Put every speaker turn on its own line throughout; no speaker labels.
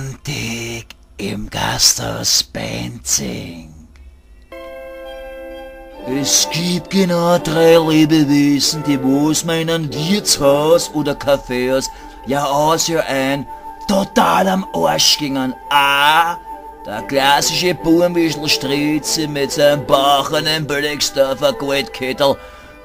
Romantik im Gasthaus Benzing. Es gibt genau drei Lebewesen, die wo's man in einem Wirtshaus oder Kaffeehaus ja aus ja ein total am Arsch gingen. A. Der klassische Burmwischl Strieze mit seinem bauchenen Billigsdorfer Goldkettel,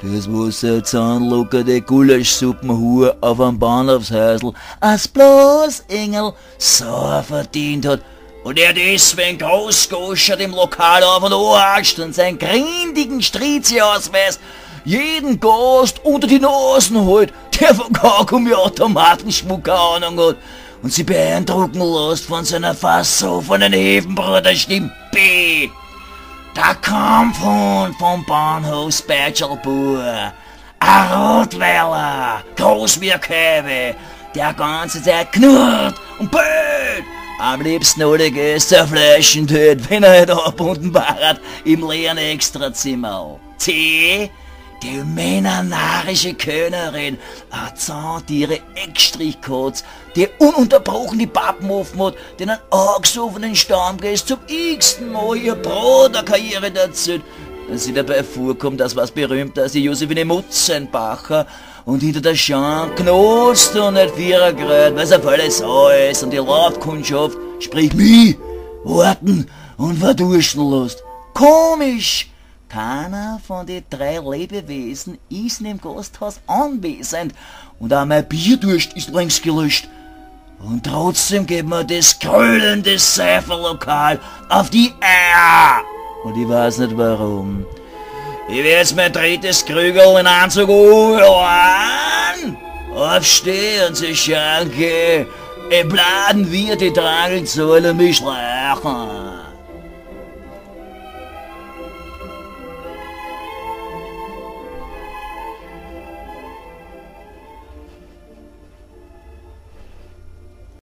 das was seit zahnlockerte Gulaschsuppenhur auf einem Bahnhofshäusl als bloß Engel so verdient hat. Und er deswegen großgoschert im Lokal auf und anhatscht und seinen grindigen Strizi ausweist, jeden Gast unter die Nasen holt, der von Kaugummi-Automatenschmuck keine Ahnung hat und sie beeindrucken lässt von seiner versoffenen Hefenbruderstimme. B. Der Kampfhund vom Bahnhofsbeitschelbur. Ein Rottweiler, groß wie eine Käbe, der ganze Zeit knurrt und bellt. Am liebsten alle Gäste zerfleischen tät, wenn er nicht abgebunden war im leeren Extrazimmer. C. Die männernarische Könnerin, a Zahntiere Eckstrichkotz, die ununterbrochen die Pappen offen hat, den einen angesoffenen Stammgast zum x-ten Mal ihr Bruderkarriere erzählt, dass sie dabei vorkommt, dass was berühmt, dass die Josephine Mutzenbacher und hinter der Schank knotzt und nicht vierer gerät, weil's auf alles so ist und die Laufkundschaft, sprich mich, warten und verdursten lässt. Komisch! Keiner von den drei Lebewesen ist in dem Gasthaus anwesend und auch mein Bierdurst ist längst gelöscht. Und trotzdem geht mir das grölende Seiferlokal auf die Eier. Und ich weiß nicht warum. Ich werde jetzt mein drittes Krügel in Anzug an, aufstehen und zur Schanke. Ich bladen wir die Trangelzoll und mich schleichen.